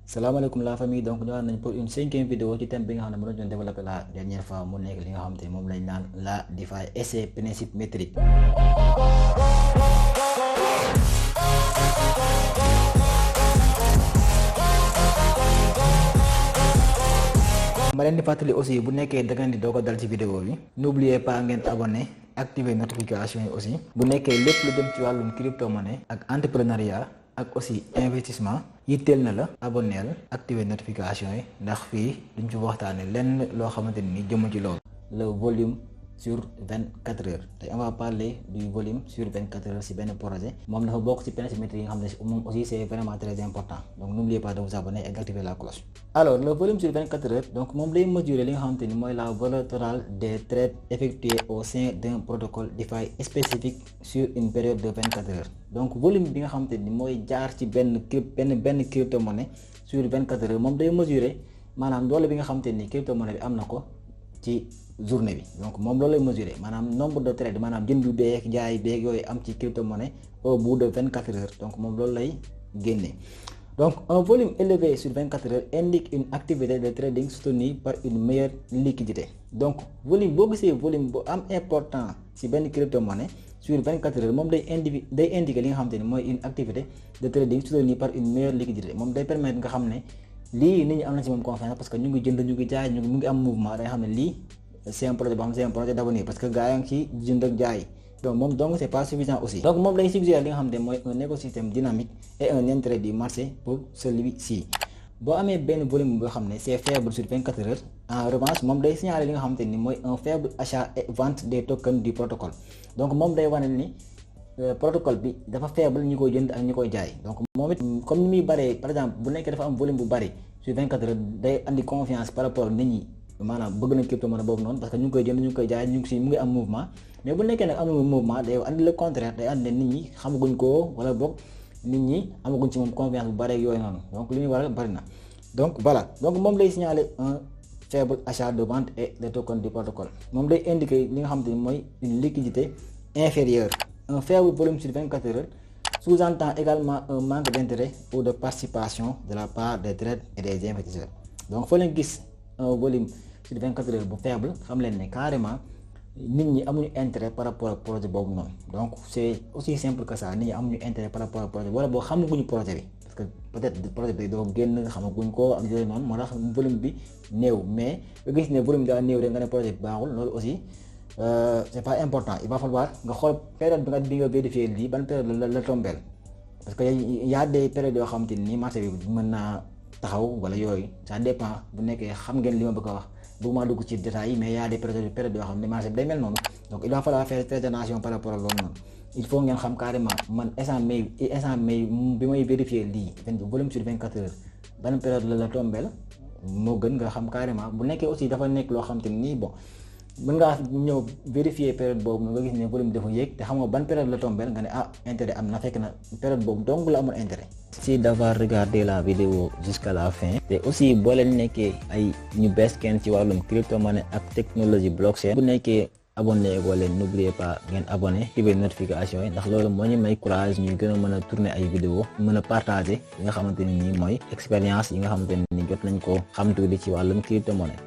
Salaamaaleykum la famille, donc ñëwaat nañ pour une 5e vidéo ci thème bi nga xam ne mën nañu développer la dernière fois mu nekk li nga xam te moom lañ naan la DeFi et ses principes métriques. ma leen di fàttali aussi bu nekkee da ngeen di doog a dal ci vidéo bi n'oubliez pas ngeen abonné activer notification yi aussi bu nekkee lépp lu jëm ci wàllum crypto-monnaie ak entrepreneuriat ak aussi investissement yitteel na la abonneel activer notification yi ndax fii duñ ci waxtaane lenn loo xamante ni jëm ci loolu. Le volume sur 24 heures te on va parler du volume sur 24 heures si benn projet moom dafa bokk ci principe métrique yi nga xam ne moom aussi c'est vraiment très important, donc n'oubliez pas de vous abonner et d'activer la cloche. Alors le volume sur 24 heures, donc moom lay mesurer li nga xamante ni mooy la valeur totale des trades effectués au sein d'un protocole DeFi spécifique sur une période de 24 heures. Donc volume bi nga xamante ni mooy jaar ci benn crypto-monnaie sur 24 heures moom day mesurer maanaam doole bi nga xamante ni crypto-monnaie bi am na ko ci journée bi. Donc moom loolu lay mesurer maanaam nombre de trades maanaam jënd bi beeg jaay beeg yooyu am ci crypto-monnaie au bout de 24 heures, donc moom loolu lay génne. Donc un volume élevé sur 24 heures indique une activité de trading soutenue par une meilleure liquidité. Donc volume boo gisee volume bu am important ci benn crypto-monnaie sur 24 heures moom day indiquer li nga xamante ni mooy une activité de trading soutenue par une meilleure liquidité. Moom day permettre nga xam ne lii nit ñi am na ci moom confiance parce que ñu ngi jënd ñu ngi jaay ñu ngi am mouvement day xam ne lii c'est un projet boo xam ne c'est un projet d'avenir parce que gars yaa ngi ci jënd ak jaay. Donc moom donc c'est pas suffisant aussi. Donc moom lay suggérer li nga xam ne mooy un écosystème dynamique et un intérêt du marché pour celui-ci. boo amee benn volume boo xam ne c'est faible sur 24 heures, en revanche moom day signaler li nga xamante ni mooy un faible achat et vente des tokens du protocole. Donc moom day wane ni protocole bi dafa faible ñi koy jënd ak ñi koy jaay. Donc moom it comme ni muy baree par exemple bu nekkee dafa am volume bu bari sur 24 heures day andi confiance par rapport nit ñi maanaam bëgg na crypto-monnaie boobu noonu parce que ñu ngi koy jënd ñu ngi koy jaay ñu ngi si mu ngi am mouvement. Mais bu nekkee nag amul mouvement day andi le contraire day andi ne nit ñi xamaguñ ko wala boog nit ñi amaguñ ci moom confiance bu bari yooyu noonu, donc li muy waral bari na. Donc voilà, donc moom lay signaler un faible achat de vente et de tokens du protocole. Moom day indiquer li nga xamante ni mooy une liquidité inférieure. Un faible volume sur 24 heures sous-entend également un manque d'intérêt ou de participation de la part des traders et des investisseurs. Donc foo leen gis un volume sur 24 heures bu faible xam leen ne carrément nit ñi amuñu intérêt par rapport ak projet boobu noonu. Donc c'est aussi simple que ça, nit ñi amuñu intérêt par rapport ak projet wala boo xamaguñu projet bi parce que peut-être projet bi doo génn xamaguñ ko ak yooyu noonu moo tax volume bi néew. Mais nga gis ne volume daa néew rek nga ne projet bi baaxul, loolu aussi c'est pas important. Il va falloir nga xool période bi nga vérifier lii ban période la tombeel parce que y a des périodes yoo xamante ni marché bi mën naa taxaw wala yooyu, ça dépend. Bu nekkee xam ngeen li ma bëgg a wax bëgguma dugg ci détails yi, mais y a des périodes yoo xam ne marché bi day mel noonu. Donc il va falloir faire très attention par rapport ak loolu noonu. Il faut ngeen xam carrément man instant mai bi may vérifier lii volume sur 24 heures ban période la tombeel moo gën nga xam carrément. Bu nekkee aussi dafa nekk loo xam te ni bon mën ngaa ñëw vérifier période boobu nga gis ne volume dafa yéeg te xam nga ban période la tombeel nga ne intérêt am na, fekk na période boobu donc la amul intérêt. Merci d'avoir regardé la vidéo jusqu'à la fin. te aussi boo leen nekkee ay ñu bees kenn ci wàllum crypto-monnaie ak technologie blockchain bu nekkee abonné goo leen n'oubliez pas ngeen abonné activer notification yi ndax loolu moo ñu may courage ñuy gën a mën a tourner ay vidéo mën a partager yi nga xamante ni nii mooy expérience yi nga xamante ni jot nañ ko xam tuuti ci wàllum crypto-monnaie.